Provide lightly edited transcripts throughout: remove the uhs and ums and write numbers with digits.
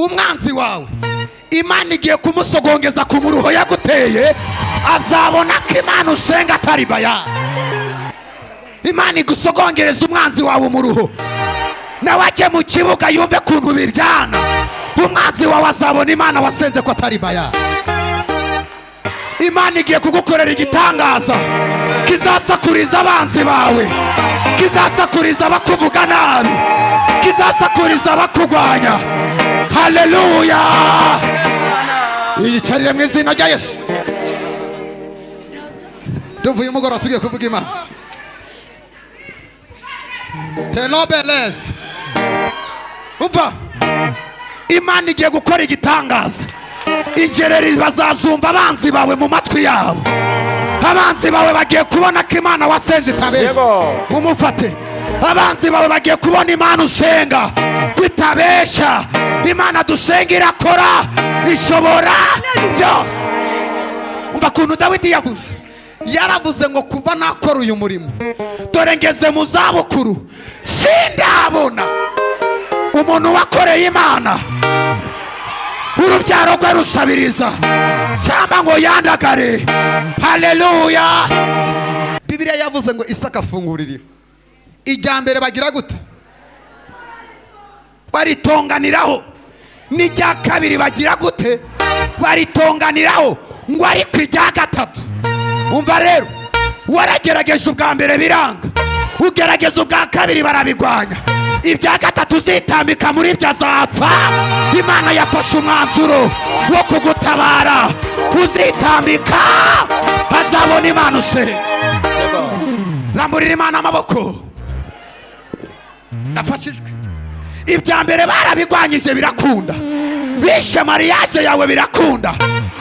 Umwanzi wawe Imana igiye kumusogongeza ku muruho yaguteye, azabona ko Imana usenga atari baya. Imana igusogongereza umwanzi wawe umuruho, nawe ajye mu kibuga yumve kuntu biryana. Umwanzi wawe azabona Imana wasenze ko atari baya. Imana igiye kugukorera igitangaza kizasakuriza abanzi bawe, kizasakuriza abakuvuga nabi, kizasakuriza abakugwanya. Haleluya! Iyicarire mu izina rya Yesu. Tuvuye umugoroba tugiye kuvuga Imana tenobelezi. Umva, Imana igiye gukora igitangaza. Ingereri bazazumva abanzi bawe mu matwi yabo. Abanzi bawe bagiye kubona ko Imana wasenze itabeshya. Umufate. Abanzi bawe bagiye kubona Imana usenga ko itabeshya. Imana dusenga irakora, ishobora byose. Umva ukuntu Dawidi yavuze. Yaravuze ngo kuva nakora uyu murimo, dore ngeze mu zabukuru, sindabona umuntu wakoreye Imana urubyaro rwe rusabiriza cyangwa ngo yandagare. Haleluya! Bibiliya yavuze ngo Isaka afungura iriba. Ijya mbere bagira gute? Baritonganiraho. N'ijya kabiri bagira gute? Baritonganiraho. Ngo ariko ijya gatatu, umva rero, waragerageje ubwa mbere biranga, ugerageza ubwa kabiri barabigwanya, ibya gatatu uzitambika muri ibyo azapfa. Imana yafashe umwanzuro wo kugutabara. Uzitambika azabona Imana usenga. Ramburira Imana amaboko. Ndafashijwe. Ibya mbere barabigwanyije birakunda, bishe mariage yawe birakunda,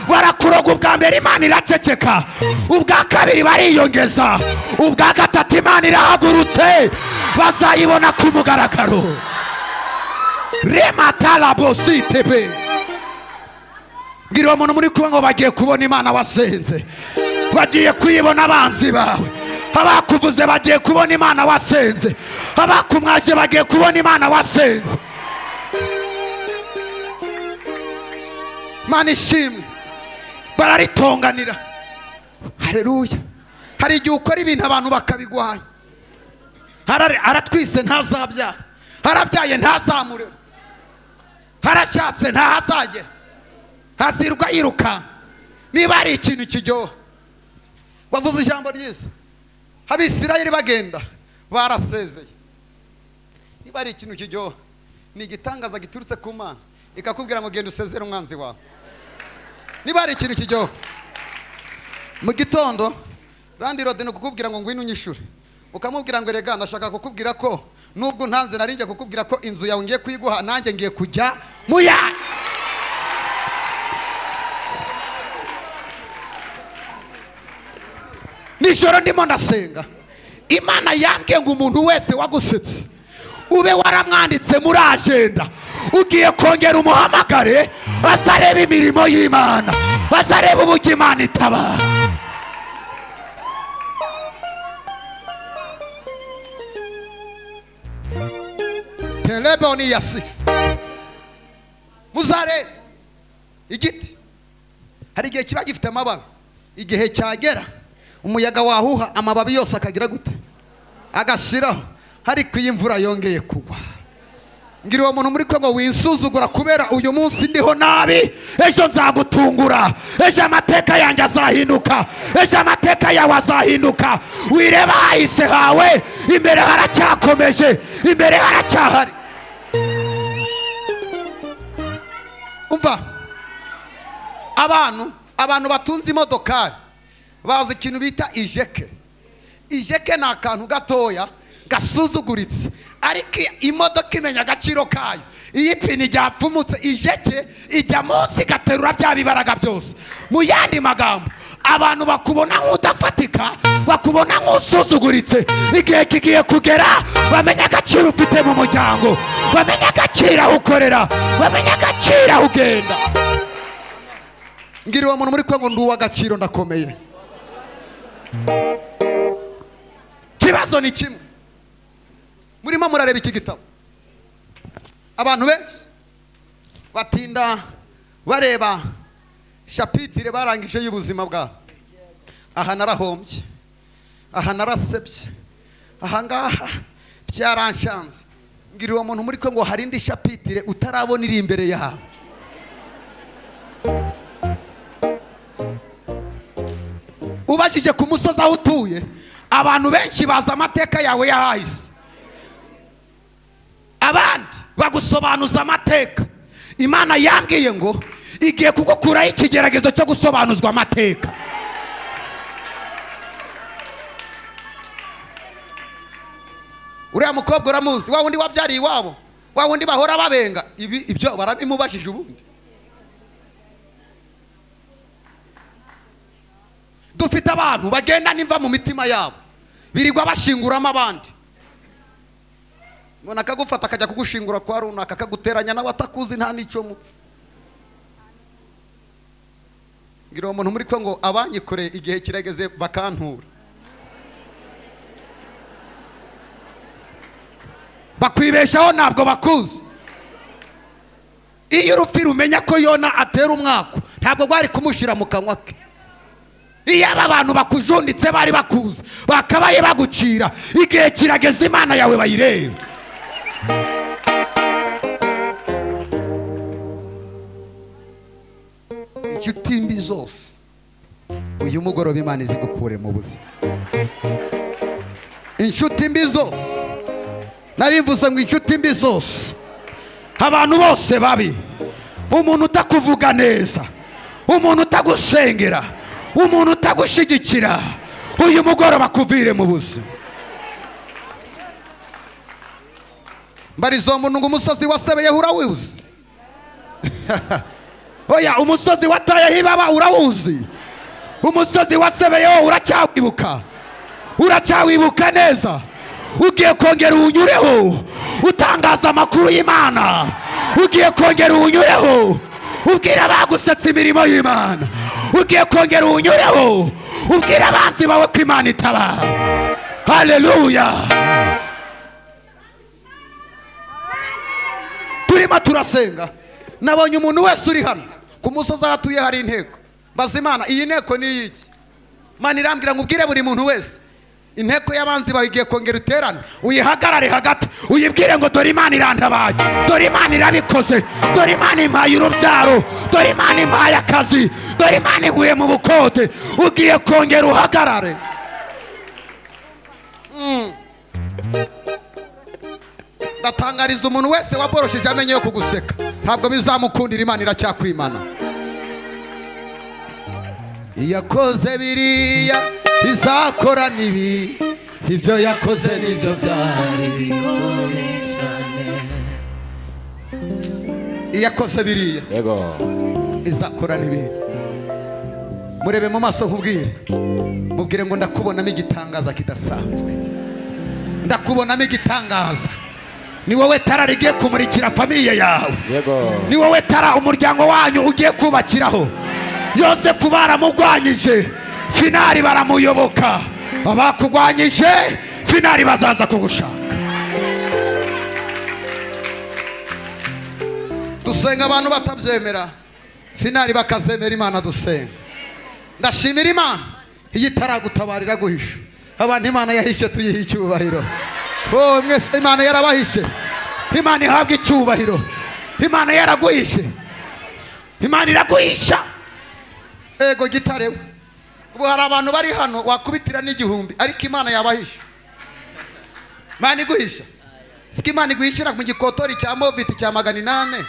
barakuroga ubwa mbere Imana iraceceka, ubwa kabiri bariyongeza, ubwa gatatu Imana irahagurutse, bazayibona ku mugaragaro. Rematarabositebe. Mbwira uwo muntu muri kumwe ngo bagiye kubona Imana wasenze, bagiye kuyibona. Abanzi bawe, abakuvuze bagiye kubona Imana wasenze, abakumwaje bagiye kubona Imana wasenze. Imana ishimwe. Bararitonganira. Haleluya! Hari igihe ukora ibintu abantu bakabigwanya. Aratwise ntazabyara, arabyaye ntazamurera, arashatse ntahazagera, azirwa yirukanka. Niba hari ikintu kiryoha, wavuze ijambo ryiza, Abisirayeli bagenda barasezeye. Niba hari ikintu kiryoha, ni igitangaza giturutse ku Mana ikakubwira ngo genda usezere umwanzi wawe. Niba hari ikintu kiryoha, mu gitondo landlord ni kukubwira ngo ngwino unyishure, ukamubwira ngo rega ndashaka kukubwira ko nubwo ntanze nari ngiye kukubwira ko inzu yawe ngiye kuyiguha, nanjye ngiye kujya muya. Nijoro ndimo ndasenga, Imana yambwiye ngo umuntu wese wagusetse ube waramwanditse muri agenda, ugiye kongera umuhamagare azareba imirimo y'Imana, azareba uburyo Imana itabara. Teleboni yasi muzare igiti, hari igihe kiba gifite amababi, igihe cyagera umuyaga wahuha amababi yose akagira gute? Agashiraho. Ariko iyo imvura yongeye kugwa, ngira uwo muntu muri Kongo winsuzugura kubera uyu munsi ndiho nabi, ejo nzagutungura, ejo amateka yanjye azahinduka, ejo amateka yawe azahinduka. Wireba hahise hawe, imbere haracyakomeje, imbere haracyahari. Umva, abantu batunze imodokari bazi ikintu bita ijeke. Ijeke ni akantu gatoya gasuzuguritse, ariko imodoka imenya agaciro kayo. Iyo ipine ryapfumutse, ijeke ijya munsi igaterura bya bibaraga byose. Mu yandi magambo, abantu bakubona nk'udafatika, bakubona nk'usuzuguritse, igihe kigiye kugera bamenya agaciro ufite mu muryango, bamenya agaciro aho ukorera, bamenya agaciro aho ugenda. Ngira uwo muntu muri Kongo ndi uw'agaciro, ndakomeye. Ikibazo ni kimwe, murimo murareba iki gitabo, abantu benshi Batinda bareba chapitre barangije y'ubuzima bwabo. Aha narahombye, aha narasebye, aha ngaha byaranshanze. Ngira uwo muntu muri ko ngo hari indi chapitre utarabona iri imbere yawe. Ubajije ku musozi aho utuye, abantu benshi bazi amateka yawe y'ahahise, abandi bagusobanuza amateka. Imana yambwiye ngo igiye kugukuraho ikigeragezo cyo gusobanuzwa amateka. Uriya mukobwa uramuzi, wa wundi wabyariye iwabo, wa wundi bahora babenga, ibi ibyo barabimubajije ubundi. Dufite abantu bagenda n'imva mu mitima yabo, birirwa bashinguramo abandi. Mbona akagufata akajya kugushingura kwa runaka, akaguteranya nawe atakuzi nta n'icyo mupfa. Ngira uwo muntu muri ko ngo abanyikoreye igihe kirageze bakantura. Bakwibeshaho ntabwo bakuzi. Iyo urupfu rumenya ko Yona atera umwako, ntabwo rwari kumushira mu kanwa ke. Iyo aba bantu bakujunditse bari bakuzi, bakabaye bagucira, igihe kirageze Imana yawe bayireba. Inshuti mbi zose uyu mugoroba Imana izigukure mu buzima. Inshuti mbi zose, narivuze ngo inshuti mbi zose, abantu bose babi, umuntu utakuvuga neza, umuntu utagusengera, umuntu utagushigikira, uyu mugoroba akuvire mu buzima. Mbarizo muntu ngo umusozi wasebeyeho urawuzi? Oya, umusozi watayeho ibaba urawuzi? Umusozi wasebeyeho uracyawibuka? Uracyawibuka neza? Ugiye kongera uwunyureho utangaza amakuru y'Imana. Ugiye kongera uwunyureho ubwira abagusetsa imirimo y'Imana. Ugiye kongera uwunyureho ubwira abanzi bawe ko Imana itabara. Haleluya. Turimo turasenga, nabonye umuntu wese uri hano ku musozi aho atuye hari inteko. Mbaza Imana, iyi nteko ni iyiki? Imana irambwira ngo ubwire buri muntu wese inteko y'abanzi bawe igiye kongera iterane, uyihagarare hagati, uyibwire ngo dore Imana irantabaye, dore Imana irabikoze, dore Imana impaye urubyaro, dore Imana impaye akazi, dore Imana iguye mu bukode. Ugiye kongera uhagarare. Ndatangariza umuntu wese waborosheje amenyo yo kuguseka, ntabwo bizamukundira, Imana iracyakwimana. Iyakoze biriya izakora nibi, ibyo yakoze nibyo byari bigoye cyane. Iyakoze biriya Yego. izakora nibi. Murebe mu maso nkubwire, mubwire ngo ndakubonamo igitangaza kidasanzwe, ndakubonamo igitangaza. Ni wowe tara rigiye kumurikira famiye yawe. Yego. Ni wowe tara umuryango wanyu ugiye kubakiraho. Yosefu baramugwanyije, finali baramuyoboka. Abakugwanyije finali bazaza kugushaka. Dusenga abantu batabyemera, finali bakazemera Imana. Dusenga, ndashimira Imana iyo itaragutabarira guhisha abantu. Imana yahishe, tuyiha icyubahiro. Oh, mwese Imana yarabahishe, Imana ihabwa icyubahiro. Imana yaraguhishe, Imana iraguhisha. Ego gitarewe, ubu hari abantu bari hano wakubitira n'igihumbi, ariko Imana yabahisha. Imana iguhisha, siko Imana iguhishira mu gikotori cya Movit cya 800,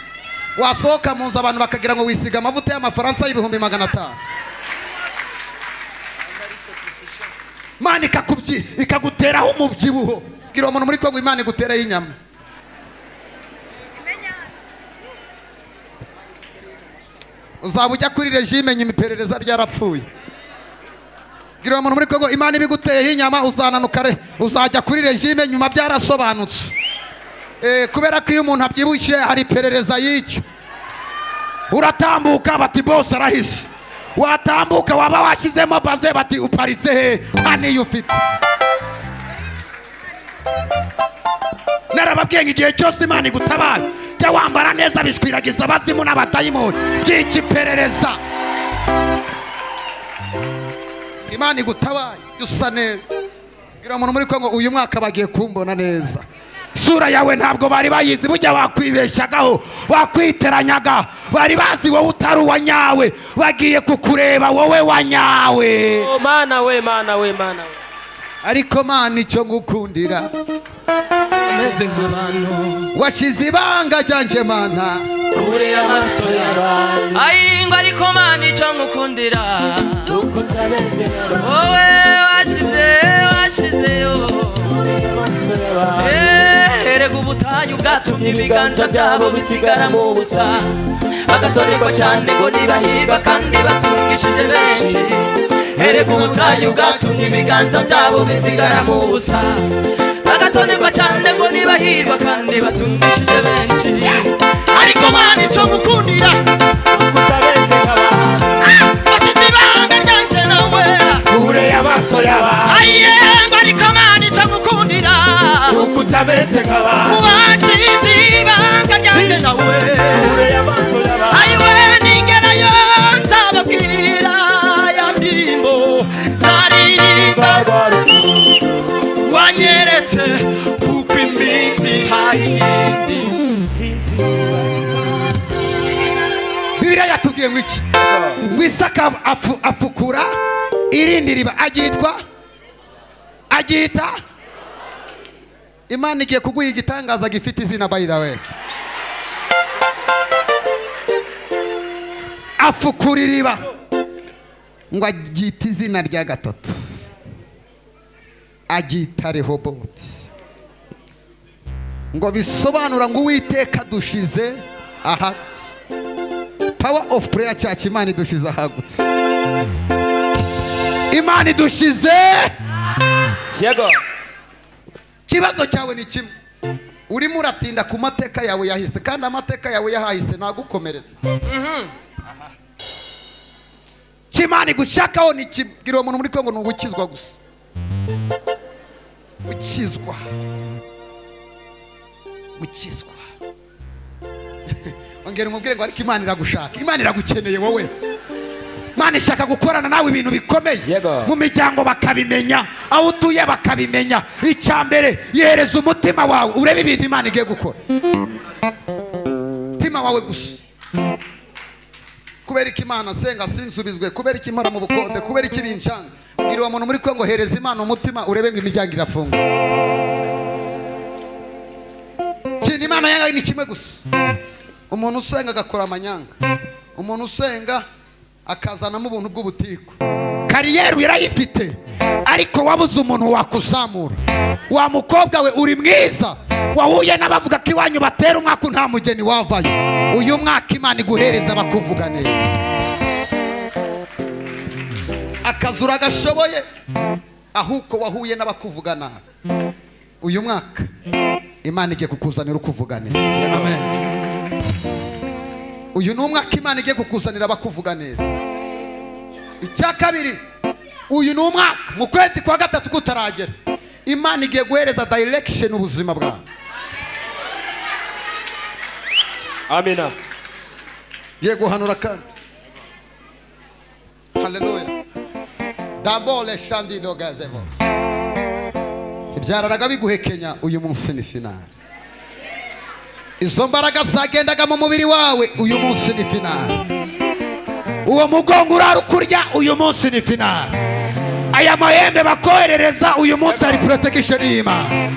wasohoka mu nzu abantu bakagira ngo wisiga amavuta y'amafaransa y'500,000. Imana ikaguteraho umubyibuho. Gira umuntu muri Kongo Imana igutereho inyama. Uzaba ujya kuri regime nyuma iperereza ryarapfuye. Gira umuntu muri Kongo Imana ibiguteyeho inyama, uzananuka, uzajya kuri regime nyuma byarasobanutse. Kubera ko iyo umuntu abyibushye hari iperereza y'icyo. Uratambuka bati boss arahise, watambuka waba washyizemo baze bati uparitse he, nta n'iyo ufite. Narababwiye ngo igihe cyose Imana igutabaye, Kujya wambara neza bishwiragiza abazimu n'abadayimoni, byica iperereza. Imana igutabaye usa neza. Bwira umuntu muri Kongo, uyu mwaka bagiye kumbona neza. Sura yawe ntabwo bari bayizi, burya bakwibeshyagaho, bakwiteranyaga, bari bazi wowe utari uwa nyawe, bagiye kukureba wowe wa nyawe. Oh, mana we, mana we, mana we. Ariko Mana icyo ngukundira, Ameze nk'abantu washyize ibanga ryanjye Mana kure y'amaso y'abantu. Ayingwa ariko Mana icyo ngukundira, Uko utameze nk'abantu. Wowe washize, washizeyo Kure y'amaso y'abantu. Erega ubutayu bwatumye ibiganza byabo bisigara mu busa, bagatorerwa cyane ngo nibahirwa kandi batungishije benshi. Erega ubutayu bwatumye ibiganza byabo bisigara mu busa, bagatorerwa cyane ngo nibahirwa kandi batungishije benshi. Ariko Mana icyo ngukundira, Uko utameze nk'abantu. Washyize ibanga ryanjye nawe kure y'amaso y'abantu. Ayenga ariko Mana icyo ngukundira, Uko utameze nk'abantu. Wakize ibanga ryanjye nawe Kure y'amaso y'abantu. Ayiwe ningerayo nzababwira ya ndirimbo nzaririmba wanyeretse, kuko iminsi ihaye iyindi. Sinzi. Bibiliya yatubwiye ngo iki? Ngo Isaka afukura irindi riba agitwa agita. Imana igiye kuguha igitangaza gifite izina, by the way. Afukura iriba ngo agite izina rya gatatu, agita Rehoboti, ngo bisobanura ngo Uwiteka dushize ahagutse. Power of Prayer Church, Imana idushize ahagutse, Imana idushize. Yego. Ikibazo cyawe ni kimwe, urimo uratinda ku mateka yawe yahise, kandi amateka yawe yahise ntagukomeretse. Imana igushakaho ni kimwe. Bwira uwo muntu muri Kongo ni ugukizwa gusa, gukizwa, gukizwa. Ongera umubwire ngo ariko Imana iragushaka, Imana iragukeneye wowe. Imana ishaka gukorana nawe ibintu bikomeye. Yego. Mu miryango bakabimenya, aho utuye bakabimenya. Icya mbere, yereza umutima wawe urebe ibintu Imana igiye gukora. Umutima wawe gusa. Kubera ko Imana nsenga sinsubizwe, kubera ko impora mu bukonde, kubera ko ibincanga. Bwira uwo muntu muri Kongo, hereza Imana umutima urebe ngo imiryango irafunguka. Ikintu Imana yanga ni kimwe gusa, umuntu usenga agakora amanyanga, umuntu usenga akazanamo ubuntu bw'ubutiku. Kariyeri urayifite ariko wabuze umuntu wakuzamura. Wa mukobwa we uri mwiza, wahuye n'abavuga ko iwanyu batera umwaka nta mugeni wavayo. Uyu mwaka Imana iguhereza bakuvuga neza. Akazi uragashoboye ahubwo wahuye n'abakuvuga nabi. Uyu mwaka Imana igiye kukuzanira ukuvuga neza. Amen. Uyu ni umwaka Imana igiye kukuzanira abakuvuga neza. Icya kabiri, uyu ni umwaka mu kwezi kwa gatatu kutaragera, Imana igiye guhereza direction ubuzima bwawe. Amina. Igiye guhanura kandi. Haleluya. Dabole shandi dogazevos. Ibyararaga biguhekenya, uyu munsi ni finale. Izo mbaraga zagendaga mu mubiri wawe, uyu munsi ni finale. Uwo mugongo urara ukurya, uyu munsi ni finale. Aya mahembe bakoherereza, uyu munsi hari protection y'Imana.